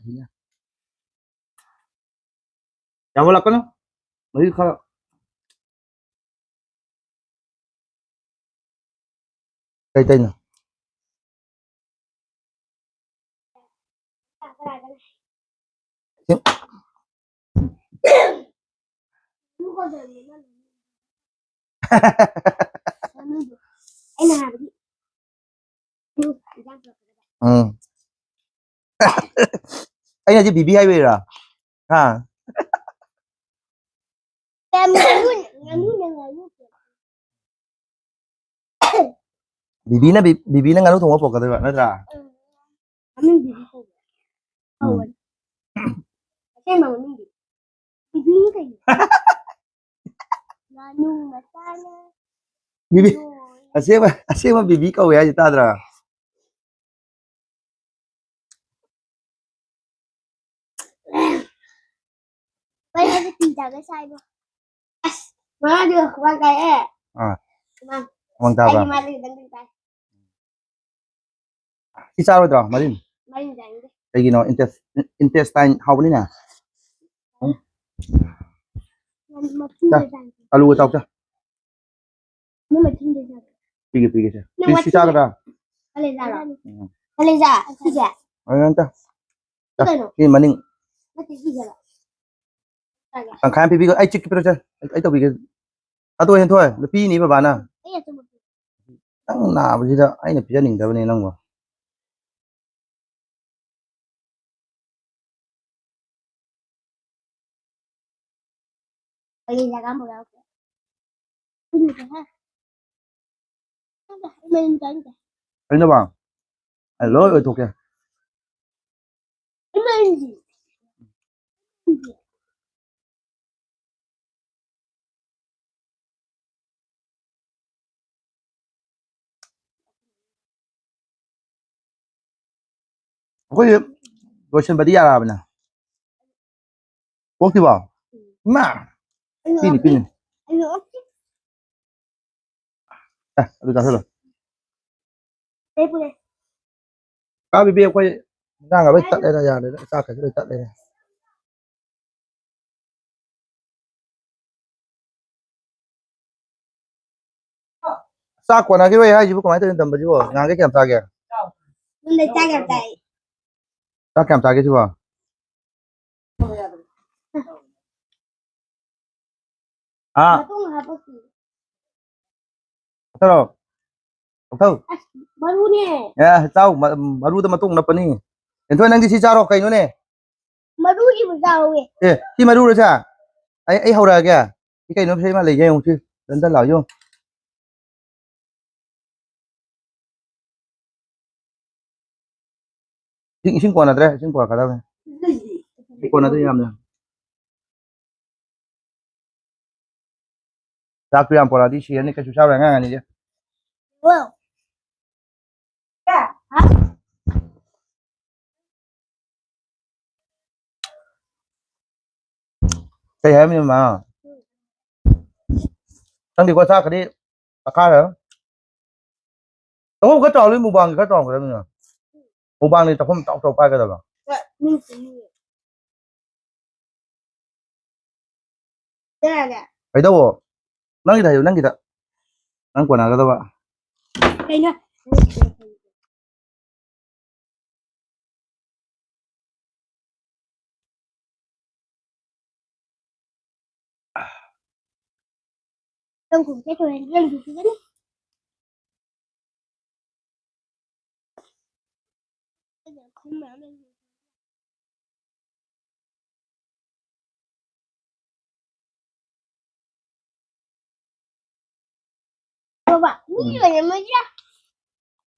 ꯌꯥꯝꯃꯜꯂꯛꯀꯅꯨ꯫ ꯃꯍꯤ ꯈꯔ꯫ ꯀꯩ ꯇꯩꯅꯣ? ꯑꯩꯅ ꯍꯥꯏꯕꯗꯤ ꯎꯝ꯫ ꯑꯩꯅ ꯍꯧꯖꯤꯛ ꯕꯤꯕꯤ ꯍꯥꯏꯕꯩꯔꯥ? ꯍꯥ? ꯉꯥꯅꯨꯅꯦ, ꯉꯥꯅꯨ꯫ ꯕꯤꯕꯤꯅ ꯕꯤ-, ꯕꯤꯕꯤꯅ ꯉꯥꯅꯨ ꯊꯣꯡꯕ ꯄꯨꯔꯛꯀꯗꯣꯏꯕ ꯅꯠꯇ꯭ꯔꯥ? ꯎꯝ꯫ ꯃꯃꯤꯡ ꯕꯤꯕꯤ ꯀꯧꯕ꯭ꯔꯥ? ꯎꯝ꯫ ꯀꯧꯕꯅꯤ꯫ ꯑꯁꯦꯡꯕ ꯃꯃꯤꯡꯗꯤ? ꯕꯤꯕꯤꯅꯤ ꯀꯩꯅꯣ꯫ ꯉꯥꯅꯨ ꯃꯆꯥꯅ ꯕꯤꯕꯤ꯫ ꯂꯣꯏ꯫ ꯑꯁꯦꯡꯕ, ꯑꯁꯦꯡꯕ ꯕꯦꯕꯤ ꯀꯧꯋꯦ ꯍꯥꯏꯁꯦ ꯇꯥꯗ꯭ꯔꯥ? ꯑꯩ ꯍꯧꯖꯤꯛ ꯄꯤ ꯆꯥꯒꯦ ꯁꯥꯏꯕꯣ꯫ ꯑꯁ, ꯃꯥꯗꯤ ꯈꯨꯕꯥꯛ ꯀꯥꯏꯑꯦ꯫ ꯑꯥ꯫ ꯈꯨꯕꯥꯛ꯫ ꯈꯨꯕꯥꯛ ꯇꯥꯕ꯭ꯔꯥ? ꯑꯩꯗꯤ ꯃꯥꯗꯤ ꯈꯤꯇꯪ ꯈꯤꯇꯪ ꯇꯥꯏ꯫ ꯁꯤ ꯆꯥꯔꯣꯏꯗ꯭ꯔꯣ, ꯃꯔꯤꯟ? ꯃꯔꯤꯟ ꯆꯥꯅꯤꯡꯗꯦ꯫ ꯀꯩꯒꯤꯅꯣ? ꯏꯟꯇꯦꯁ-, ꯏꯟꯇꯦꯁꯇꯥꯏꯟ ꯍꯥꯎꯕꯅꯤꯅ꯫ ꯃ-, ꯃꯊꯨꯝ ꯆꯥ, ꯂꯣꯏ ꯆꯥꯅꯤꯡꯉꯦ꯫ ꯑꯂꯨꯒ ꯆꯥꯎ, ꯆꯥ꯫ ꯅꯪ ꯃꯊꯨꯝꯗꯣ ꯆꯥꯒꯦ꯫ ꯄꯤꯒꯦ, ꯄꯤꯒꯦ, ꯁꯦ꯫ ꯅꯪ ꯁꯤ, ꯁꯤ ꯃꯊꯨꯝ ꯆꯥꯒꯗ꯭ꯔꯥ? ꯀꯂꯦꯖꯥꯔꯣ? ꯎꯝ꯫ ꯀꯂꯦꯖꯥ, ꯁꯤꯁꯦ? ꯑꯗꯨ ꯅꯪ ꯆꯥ꯫ ꯁꯤ ꯆꯥ꯫ ꯀꯩꯅꯣ? ꯁꯤ ꯃꯅꯤꯡ꯫ ꯅꯠꯇꯦ, ꯁꯤꯁꯦꯕ꯫ ꯆꯥꯒꯦ꯫ ꯇꯪꯈꯥꯏ ꯑꯃ ꯄꯤꯕꯤꯒꯣ꯫ ꯑꯩ ꯆꯤꯛꯀꯦ ꯄꯤꯔꯣ, ꯁꯦ꯫ ꯑꯩ, ꯑꯩ ꯇꯧꯕꯤꯒꯦ꯫ ꯑꯗꯣ, ꯍꯦꯟꯊꯣꯏ, ꯅꯨꯄꯤꯅꯤ ꯕꯕꯥꯅ꯫ ꯑꯩ ꯑꯆꯨꯝꯕ ꯄꯤ-, ꯅꯪ ꯅꯥꯕꯁꯤꯗ ꯑꯩꯅ ꯄꯤꯖꯅꯤꯡꯗꯕꯅꯦ ꯅꯪꯕꯨ꯫ ꯑꯩ ꯖꯒꯥ ꯑꯃꯐꯥꯎ ꯌꯥꯎꯗꯦ꯫ ꯁꯤꯅꯤꯁꯦ, ꯍꯦ꯫ ꯈꯪꯗꯦ, ꯑꯩ ꯃꯔꯤꯟ ꯆꯥꯅꯤꯡꯗꯦ꯫ ꯀꯩꯅꯣꯕ? ꯑꯩ ꯂꯣꯏ ꯑꯣꯏꯊꯣꯛꯀꯦ꯫ ꯑꯩ ꯃꯔꯤꯟꯁꯤ꯫ ꯑꯩꯈꯣꯏꯁꯦ ꯂꯣꯏꯁꯤꯟꯕꯗꯤ ꯌꯥꯔꯛꯑꯕꯅꯦ꯫ ꯄꯣꯛꯇ꯭ꯔꯤꯕꯣ? ꯏꯃꯥ! ꯄꯤꯅꯤ, ꯄꯤꯅꯤ꯫ ꯑꯦ, ꯑꯗꯨ ꯆꯥꯁꯤꯜꯂꯣ꯫ ꯀꯥ ꯕꯤꯕꯤ, ꯑꯩꯈꯣꯏ ꯏꯟꯖꯥꯡꯒ ꯂꯣꯏ ꯇꯠꯂꯦꯗ, ꯌꯥꯗ꯭ꯔꯦꯗ, ꯆꯥꯛꯀꯁꯨ ꯂꯣꯏ ꯇꯠꯂꯦꯗ꯫ ꯆꯥꯛ ꯀꯣꯟꯅꯈꯤꯔꯣꯏ ꯍꯥꯏꯁꯤꯕꯨ ꯀꯃꯥꯏꯅ ꯇꯧꯔꯤꯅꯣ, ꯇꯝꯕꯁꯤꯕꯨ? ꯉꯍꯥꯟꯈꯩ ꯀꯌꯥꯝ ꯆꯥꯒꯦ? ꯌꯨꯝꯗ ꯆꯥꯛ ꯌꯥꯝ ꯆꯥꯏ꯫ ꯆꯥꯛ ꯀꯌꯥꯝ ꯆꯥꯒꯦ ꯁꯤꯕꯣ? ꯑꯥ꯫ ꯃꯇꯨꯡ ꯍꯥꯞꯄꯛꯈꯤ꯫ ꯀꯩꯗꯧꯔꯣ? ꯀꯛꯊꯧ꯫ ꯑꯁ, ꯃꯔꯨꯅꯦ꯫ ꯑꯦ, ꯆꯥꯎ, ꯃ-, ꯃꯔꯨꯗ ꯃꯇꯣꯡ ꯅꯞꯄꯅꯤ꯫ ꯍꯦꯟꯊꯣꯏ, ꯅꯪꯗꯤ ꯁꯤ ꯆꯥꯔꯣ, ꯀꯩꯅꯣꯅꯦ? ꯃꯔꯨꯒꯤꯕꯨ ꯆꯥꯎꯋꯦ꯫ ꯑꯦ, ꯁꯤ ꯃꯔꯨꯔꯣ ꯁꯦ? ꯑꯩ, ꯑꯩ ꯍꯧꯔꯛꯑꯒꯦ꯫ ꯁꯤ ꯀꯩꯅꯣ, ꯁꯤ ꯃꯥ ꯂꯩꯒꯦ ꯌꯦꯡꯉꯨ, ꯁꯤ꯫ ꯗꯟ ꯗꯟ ꯂꯥꯎ, ꯌꯦꯡꯉꯨ꯫ ꯏꯁꯤꯡ, ꯏꯁꯤꯡ ꯀꯣꯟꯅꯗ꯭ꯔꯦ, ꯏꯁꯤꯡ ꯄꯨꯔꯛꯀꯗꯕꯅꯦ꯫ ꯏꯁꯤꯡ ꯀꯣꯟꯅꯗ꯭ꯔꯦ ꯌꯥꯝꯅ꯫ ꯆꯥꯛꯇꯨ ꯌꯥꯝ ꯄꯨꯔꯛꯑꯗꯤ ꯁꯤꯔꯅꯤ, ꯀꯩꯁꯨ ꯆꯥꯔꯣꯏ ꯑꯉꯥꯡ ꯑꯅꯤꯁꯦ꯫ ꯀꯩ ꯍꯥꯏꯕꯅꯣ ꯃꯥ? ꯅꯪꯗꯤꯀꯣ ꯆꯥꯛꯀꯗꯤ ꯇꯛꯈꯥꯏꯔ꯫ ꯆꯥꯛꯈꯨꯝ ꯈꯔ ꯆꯥꯎ, ꯅꯣꯏ ꯃꯨꯛꯕꯥꯡꯒꯤ ꯈꯔ ꯆꯥꯎꯒꯗꯕꯅꯤꯅ꯫ ꯃꯨꯛꯕꯥꯡꯒꯤ ꯆꯥꯛꯈꯨꯝ ꯆꯥꯎ ꯆꯥꯎ ꯄꯥꯏꯒꯗꯕ꯫ ꯀꯩꯗꯧꯕ? ꯅꯪꯒꯤꯗ ꯍꯥꯏꯌꯨ, ꯅꯪꯒꯤꯗ꯫ ꯅꯪ ꯀꯣꯟꯅꯒꯗꯕ꯫ ꯀꯩꯅꯣ? ꯕꯕꯥ, ꯃꯤ ꯎꯝ꯫ ꯂꯣꯏꯅꯃꯛꯁꯦ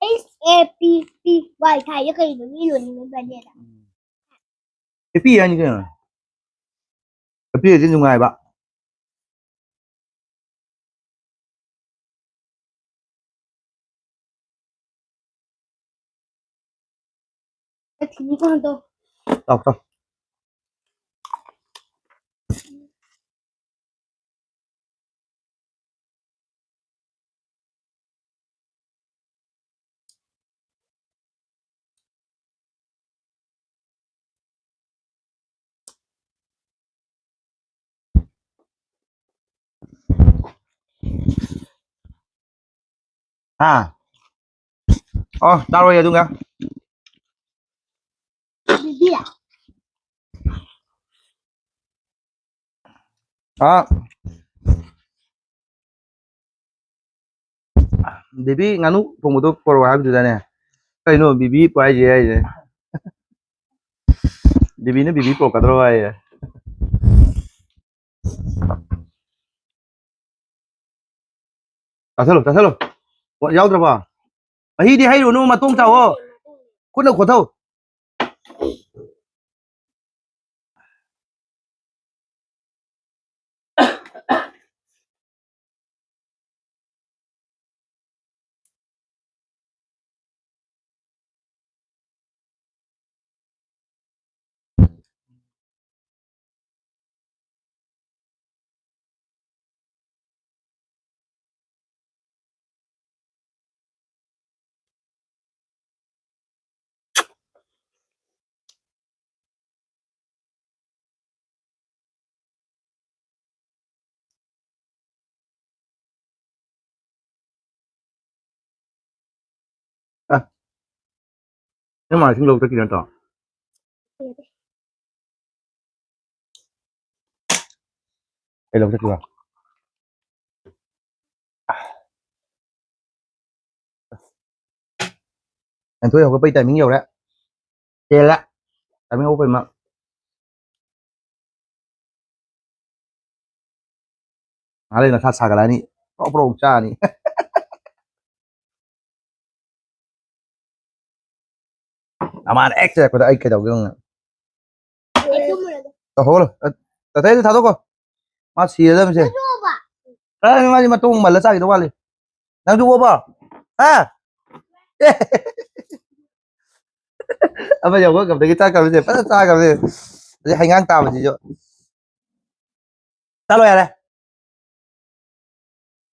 H A P P Y ꯊꯥꯏꯁꯦ ꯀꯩꯅꯣ? ꯃꯤ ꯂꯣꯏꯅꯃꯛ ꯕꯥꯔꯗꯦꯗ꯫ ꯎꯝ꯫ Happy ꯍꯥꯏꯅꯤ ꯀꯩꯅꯣ꯫ Happy ꯍꯥꯏꯗꯤ ꯅꯨꯡꯉꯥꯏꯕ꯫ ꯂꯥꯎ, ꯂꯥꯎ꯫ ꯍꯥ? ꯑꯣ, ꯆꯥꯔꯣꯏ ꯑꯗꯨꯒ꯫ ꯕꯤꯕꯤ꯫ ꯑꯥ꯫ ꯕꯤꯕꯤ ꯉꯥꯅꯨ ꯊꯣꯡꯕꯗꯣ ꯄꯣꯔꯛꯑꯣ ꯍꯥꯏꯕꯗꯨꯗꯅꯦ꯫ ꯀꯩꯅꯣ ꯕꯤꯕꯤ ꯄꯣꯔꯛꯑꯣ ꯍꯥꯏꯁꯦ ꯍꯥꯏꯁꯦ? ꯕꯤꯕꯤꯅ ꯕꯤꯕꯤ ꯄꯣꯔꯛꯀꯗ꯭ꯔꯣ ꯍꯥꯏꯌꯦ꯫ ꯆꯥꯁꯜꯂꯣ, ꯆꯥꯁꯜꯂꯣ꯫ ꯑꯣ, ꯌꯥꯎꯗ꯭ꯔꯕꯣ? ꯃꯍꯤꯗꯤ ꯍꯩꯔꯨꯅꯨ, ꯃꯇꯣꯡ ꯆꯥꯎꯋꯣ꯫ ꯈꯨꯠꯅ ꯈꯣꯊꯧ꯫ ꯅꯣꯏ ꯃꯥ ꯏꯁꯤꯡ ꯂꯧ ꯆꯠꯈꯤ ꯅꯠꯇ꯭ꯔꯣ? ꯀꯩ ꯂꯧ ꯆꯠꯈꯤꯕ? ꯍꯦꯟꯊꯣꯏ ꯍꯧꯒꯠꯄꯩ timing ꯌꯧꯔꯦ꯫ ꯍꯦꯜꯂꯦ꯫ Timing ꯍꯧꯒꯠꯄꯩ ꯃꯥ꯫ ꯉꯥꯏꯍꯥꯛ ꯂꯩꯔ ꯅꯁꯥ ꯁꯥꯒꯠꯂꯛꯑꯅꯤ꯫ ꯄ꯭ꯔꯣꯛ ꯄ꯭ꯔꯣꯛ ꯆꯥꯔꯅꯤ꯫ ꯅꯃꯥꯅ ꯍꯦꯛ ꯆꯩꯔꯛꯄꯗ ꯑꯩ ꯀꯩꯗꯧꯒꯦ ꯌꯦꯡꯉꯨ꯫ ꯇꯧꯍꯧꯔꯣ꯫ ꯇ-, ꯇꯇꯩꯗ ꯊꯥꯗꯣꯛꯈꯣ꯫ ꯃꯥ ꯁꯤꯔꯗꯕꯅꯤ ꯁꯦ꯫ ꯀꯗꯥꯏꯗ ꯃꯥꯗꯤ ꯃꯇꯣꯡ ꯃꯜꯂ ꯆꯥꯈꯤꯗꯧ ꯃꯥꯜꯂꯤ꯫ ꯅꯪꯁꯨ ꯑꯣꯕ? ꯍꯥ? ꯑꯦ꯫ ꯑꯃ ꯌꯧꯕ ꯉꯝꯗꯒꯤ ꯆꯥꯈ꯭ꯔꯕꯁꯦ, ꯐꯖꯅ ꯆꯥꯈ꯭ꯔꯕꯁꯦ꯫ ꯑꯗꯩ ꯍꯩꯉꯥꯡ ꯇꯥꯕꯁꯤꯁꯨ꯫ ꯆꯠꯂꯣ ꯌꯥꯔꯦ꯫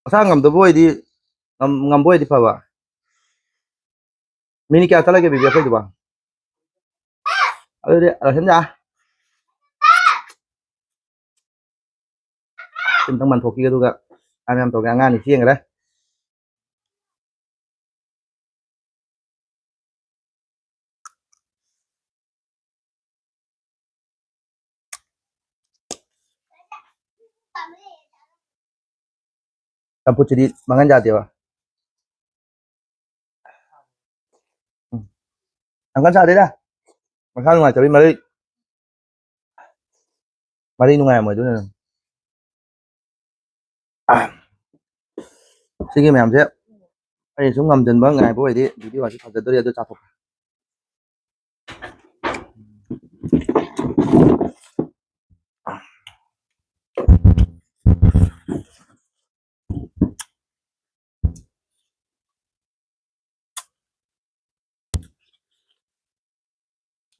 ꯃꯁꯥ ꯉꯝꯗꯕ ꯑꯣꯏꯗꯤ, ꯉꯝ-, ꯉꯝꯕ ꯑꯣꯏꯗꯤ ꯐꯕ꯫ ꯃꯤꯅꯤꯠ ꯀꯌꯥ ꯆꯠꯂꯒꯦ ꯕꯤꯕꯤ ꯑꯩꯈꯣꯏꯗꯨꯕꯣ? ꯑꯗꯨꯗꯤ ꯂꯣꯏꯁꯤꯟ ꯌꯥ꯫ ꯁꯤꯝꯇꯪ ꯃꯟꯊꯣꯛꯈꯤꯒꯦ, ꯑꯗꯨꯒ ꯃꯌꯥꯝ ꯇꯧꯒꯦ꯫ ꯑꯉꯥꯡꯅꯤ ꯆꯦꯟꯈ꯭ꯔꯦ꯫ ꯆꯝꯐꯨꯠꯁꯤꯗꯤ ꯃꯪꯒꯟ ꯌꯥꯗꯦꯕ꯫ ꯎꯝ꯫ ꯌꯥꯝ ꯀꯟꯅ ꯁꯥꯗꯦꯗ꯫ ꯃꯁꯥ ꯅꯨꯡꯉꯥꯏꯇꯕꯩ ꯃꯔꯩ, ꯃꯔꯩ ꯅꯨꯡꯉꯥꯏꯔꯝꯃꯣꯏ ꯑꯗꯨꯅꯅꯦ꯫ ꯁꯤꯒꯤ ꯃꯌꯥꯝꯁꯦ ꯑꯩ ꯁꯨꯝ ꯉꯝꯖꯟꯕ ꯉꯥꯏꯕ ꯑꯣꯏꯗꯤ video ꯁꯤ ꯐꯖꯗꯣꯔꯤ, ꯑꯗꯨ ꯆꯥꯊꯣꯛꯀꯦ꯫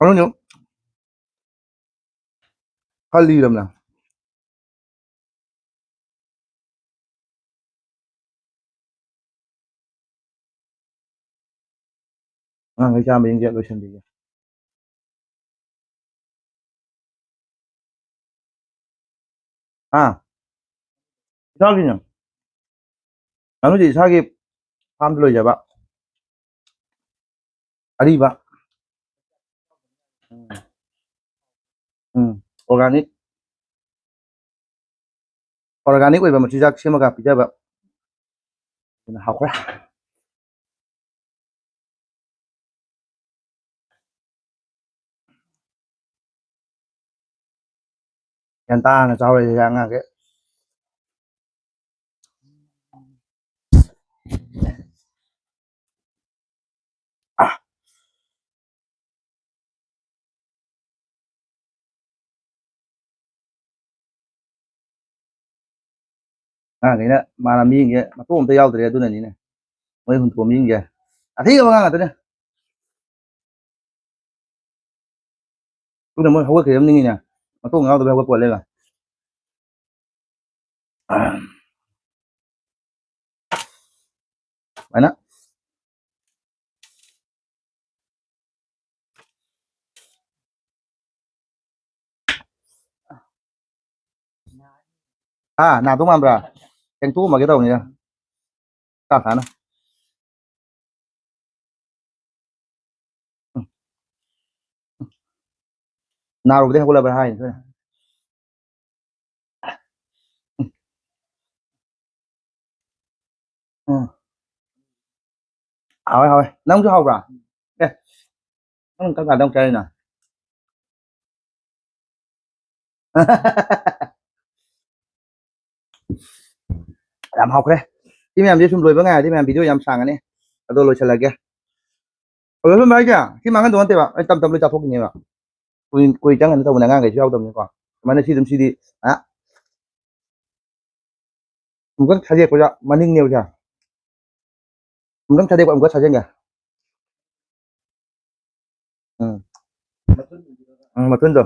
ꯑꯗꯨꯅ ꯈꯔ ꯂꯤꯔꯕꯅꯦ꯫ ꯑꯉꯥꯡꯈꯩ ꯆꯥꯝꯕ ꯌꯦꯡꯁꯦ, ꯂꯣꯏꯁꯟꯕꯤꯒꯦ꯫ ꯍꯥ? ꯏꯁꯥꯒꯤꯅꯦ꯫ ꯉꯥꯅꯨꯗꯤ ꯏꯁꯥꯒꯤ farmꯗ ꯂꯣꯏꯖꯕ꯫ ꯑꯔꯤꯕ꯫ organic organic ꯑꯣꯏꯕ ꯃꯆꯤꯟꯖꯥꯛ ꯁꯦꯝꯃꯒ ꯄꯤꯖꯕ꯫ ꯑꯗꯨꯅ ꯍꯥꯎꯈ꯭ꯔꯦ꯫ ꯒ꯭ꯌꯥꯟ ꯇꯥꯅ ꯆꯥꯎꯔꯛꯏꯁꯦ ꯑꯉꯥꯡꯁꯦ꯫ ꯑꯉꯥꯡꯈꯩꯅ ꯃꯥꯅ ꯃꯤꯁꯤꯡꯁꯦ ꯃꯇꯣꯡ ꯑꯝꯇ ꯌꯥꯎꯗ꯭ꯔꯦ, ꯑꯗꯨꯅꯅꯤꯅꯦ꯫ ꯃꯣꯏ ꯍꯨꯟꯇꯣꯛꯑ ꯃꯤꯁꯤꯡꯁꯦ ꯑꯊꯤꯕ ꯑꯉꯥꯡ ꯉꯥꯛꯇꯅꯦ꯫ ꯑꯗꯨꯅ ꯃꯣꯏ ꯍꯧꯒꯠꯈꯤꯗꯕꯅꯤꯅꯦ, ꯃꯇꯣꯡ ꯌꯥꯎꯗꯕ ꯍꯧꯒꯠꯄ ꯂꯩꯕ꯫ ꯁꯨꯃꯥꯏꯅ꯫ ꯍꯥ, ꯅꯥꯗꯧ ꯃꯥꯟꯕ꯭ꯔꯥ? ꯊꯦꯡꯇꯣꯛꯑꯝꯃꯒꯦ ꯇꯧꯕꯅꯤꯗ꯫ ꯀꯥ ꯀꯥꯅ꯫ ꯎꯝ꯫ ꯎꯝ꯫ ꯅꯥꯔꯨꯕꯗꯩ ꯍꯧꯒꯠꯂꯕ꯭ꯔꯥ ꯍꯥꯏꯅꯤ꯫ ꯎꯝ꯫ ꯍꯥꯎꯋꯦ, ꯍꯥꯎꯋꯦ꯫ ꯅꯪꯁꯨ ꯍꯥꯎꯕ꯭ꯔꯥ? ꯑꯦ, ꯅꯪ ꯀꯔꯝ ꯀꯥꯟꯗ ꯑꯃꯨꯛ ꯆꯥꯔꯤꯅꯣ? ꯌꯥꯝ ꯍꯥꯎꯈ꯭ꯔꯦ꯫ ꯁꯤ ꯃꯌꯥꯝꯁꯦ ꯁꯨꯝ ꯂꯣꯏꯕ ꯉꯥꯏꯔꯗꯤ ꯃꯌꯥꯝ video ꯌꯥꯝ ꯁꯥꯡꯉꯅꯤ꯫ ꯑꯗꯣ ꯂꯣꯏꯁꯤꯜꯂꯒꯦ꯫ ꯂꯣꯏꯁꯤꯟꯕ ꯍꯥꯏꯁꯦ ꯁꯤ ꯃꯥꯡꯍꯟꯗꯧ ꯅꯠꯇꯦꯕ, ꯑꯩ ꯇꯞ ꯇꯞ ꯂꯣꯏ ꯆꯥꯊꯣꯛꯈꯤꯅꯦꯕ꯫ ꯀꯨꯏ-, ꯀꯨꯏ ꯆꯪꯒꯅꯤ ꯇꯧꯕꯅꯦ, ꯑꯉꯥꯡꯈꯩꯁꯨ ꯌꯥꯎꯗꯕꯅꯤꯀꯣ꯫ ꯁꯨꯃꯥꯏꯅ ꯁꯤ ꯑꯗꯨꯝ ꯁꯤꯗꯤ, ꯑ, ꯑꯃꯨꯛꯇꯪ ꯁꯥꯖꯦꯛꯄꯗ ꯃꯅꯤꯡꯅꯦꯕ ꯁꯦ꯫ ꯑꯃꯨꯛꯇꯪ ꯁꯥꯖꯦꯛꯄ, ꯑꯃꯨꯛꯀ ꯁꯥꯖꯦꯟꯒꯦ꯫ ꯎꯝ꯫ ꯎꯝ, ꯃꯊꯨꯟꯗꯣ꯫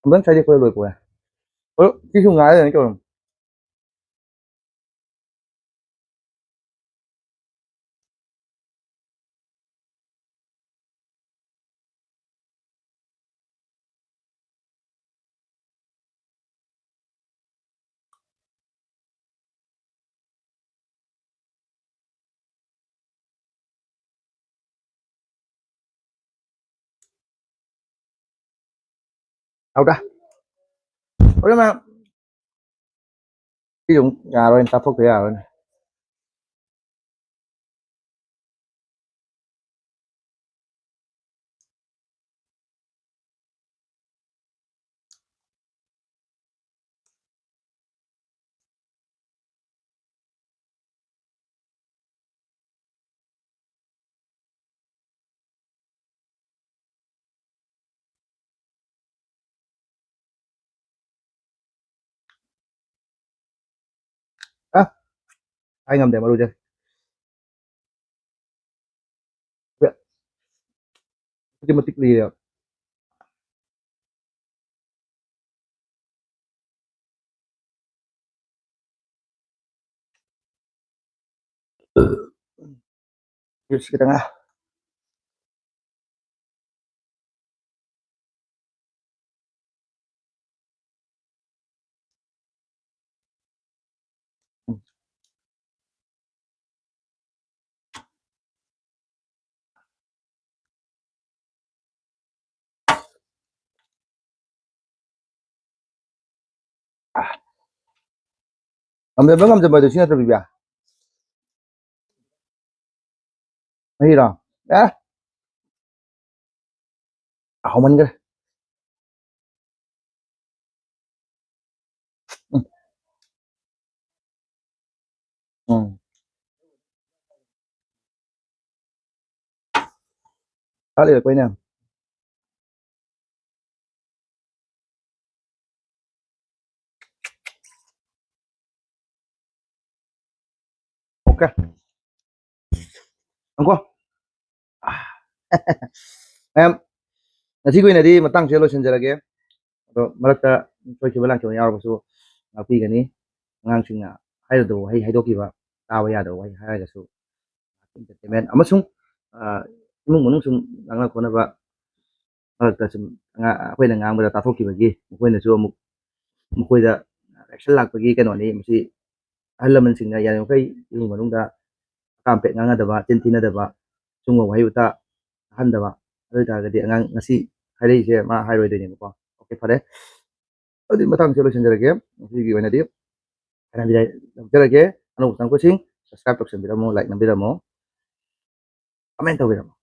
ꯑꯃꯨꯛꯇꯪ ꯁꯥꯖꯦꯛꯄꯗ ꯂꯣꯏ ꯀꯣꯛꯑꯦ꯫ ꯑꯗꯣ ꯁꯤꯁꯨ ꯉꯥꯏꯔ ꯂꯩꯔꯅꯤ ꯀꯩꯅꯣ꯫ ꯍꯥꯎꯗ꯫ ꯍꯣꯔꯦꯟ ꯃꯌꯥꯝ ꯁꯤꯁꯨ ꯑꯃꯨꯛ ꯌꯥꯔꯣꯏꯅꯦ, ꯆꯥꯊꯣꯛꯇ ꯌꯥꯔꯣꯏꯅꯦ꯫ ꯑ, ꯍꯥꯏ ꯉꯝꯗꯦ ꯃꯔꯨꯁꯦ꯫ ꯑꯗꯨꯛꯀꯤ ꯃꯇꯤꯛ ꯂꯤꯔꯦ꯫ ꯈꯤꯇꯪ꯫ ꯉꯝꯖꯕ ꯉꯝꯖꯕ ꯍꯥꯏꯗꯣ ꯁꯤ ꯅꯠꯇ꯭ꯔꯣ, ꯕꯤꯕ꯭ꯌꯥ? ꯃꯍꯤꯔꯣ? ꯑꯦ! ꯍꯥꯎꯃꯟꯈ꯭ꯔꯦ꯫ ꯎꯝ꯫ ꯎꯝ꯫ ꯈꯔ ꯂꯩꯔꯛꯄꯩꯅꯦ꯫ ꯑꯣꯀꯦ꯫ ꯉꯥꯏꯈꯣ꯫ ꯃꯌꯥꯝ, ꯉꯁꯤꯒꯤ ꯑꯣꯏꯅꯗꯤ ꯃꯇꯥꯡꯁꯤꯗ ꯂꯣꯏꯁꯤꯟꯖꯔꯒꯦ꯫ ꯑꯗꯣ ꯃꯔꯛꯇ ꯁꯣꯏꯈꯤꯕ ꯂꯥꯟꯈꯤꯕ ꯌꯥꯎꯔꯕꯁꯨ ꯉꯥꯛꯄꯤꯒꯅꯤ꯫ ꯑꯉꯥꯡꯁꯤꯡꯅ ꯍꯥꯏꯔꯨꯗꯕ ꯋꯥꯍꯩ ꯍꯥꯏꯗꯣꯛꯈꯤꯕ, ꯇꯥꯕ ꯌꯥꯗꯕ ꯋꯥꯍꯩ ꯍꯥꯏꯔꯒꯁꯨ, entertainment ꯑꯃꯁꯨꯡ, ꯑ, ꯏꯃꯨꯡ ꯃꯅꯨꯡ ꯁꯨꯝ ꯉꯥꯡꯅ ꯈꯣꯠꯅꯕ ꯃꯔꯛꯇ ꯁꯨꯝ ꯑꯉꯥ-, ꯑꯩꯈꯣꯏꯅ ꯉꯥꯡꯕꯗ ꯇꯥꯊꯣꯛꯈꯤꯕꯒꯤ ꯃꯈꯣꯏꯅꯁꯨ ꯑꯃꯨꯛ, ꯃꯈꯣꯏꯗ reaction ꯂꯥꯛꯄꯒꯤ ꯀꯩꯅꯣꯅꯤ꯫ ꯃꯁꯤ ꯑꯍꯜ ꯂꯃꯟꯁꯤꯡꯅ ꯌꯥꯔꯤꯃꯈꯩ ꯏꯃꯨꯡ ꯃꯅꯨꯡꯗ ꯑꯀꯥꯝ ꯄꯦꯠ ꯉꯥꯡꯅꯗꯕ, ꯆꯤꯟ ꯊꯤꯅꯗꯕ, ꯑꯆꯨꯝꯕ ꯋꯥꯍꯩ ꯋꯥꯇꯥ ꯇꯥꯍꯟꯗꯕ꯫ ꯑꯗꯨ ꯑꯣꯏ ꯇꯥꯔꯒꯗꯤ ꯑꯉꯥꯡ ꯉꯁꯤ ꯍꯥꯏꯔꯛꯏꯁꯦ ꯃꯥ ꯍꯥꯏꯔꯣꯏꯗꯣꯏꯅꯦꯕꯀꯣ꯫ ꯑꯣꯀꯦ, ꯐꯔꯦ, ꯑꯗꯨꯗꯤ ꯃꯇꯥꯡꯁꯦ ꯂꯣꯏꯁꯤꯟꯖꯔꯒꯦ꯫ ꯉꯁꯤꯒꯤ ꯑꯣꯏꯅꯗꯤ ꯍꯥꯏꯅ ꯕꯤꯗꯥꯏ ꯂꯧꯖꯔꯒꯦ꯫ ꯑꯅꯧꯕ ꯆꯪꯉꯛꯄꯁꯤꯡ subscribe ꯇꯧꯁꯟꯕꯤꯔꯝꯃꯣ, like ꯅꯝꯕꯤꯔꯝꯃꯣ, comment ꯇꯧꯕꯤꯔꯝꯃꯣ꯫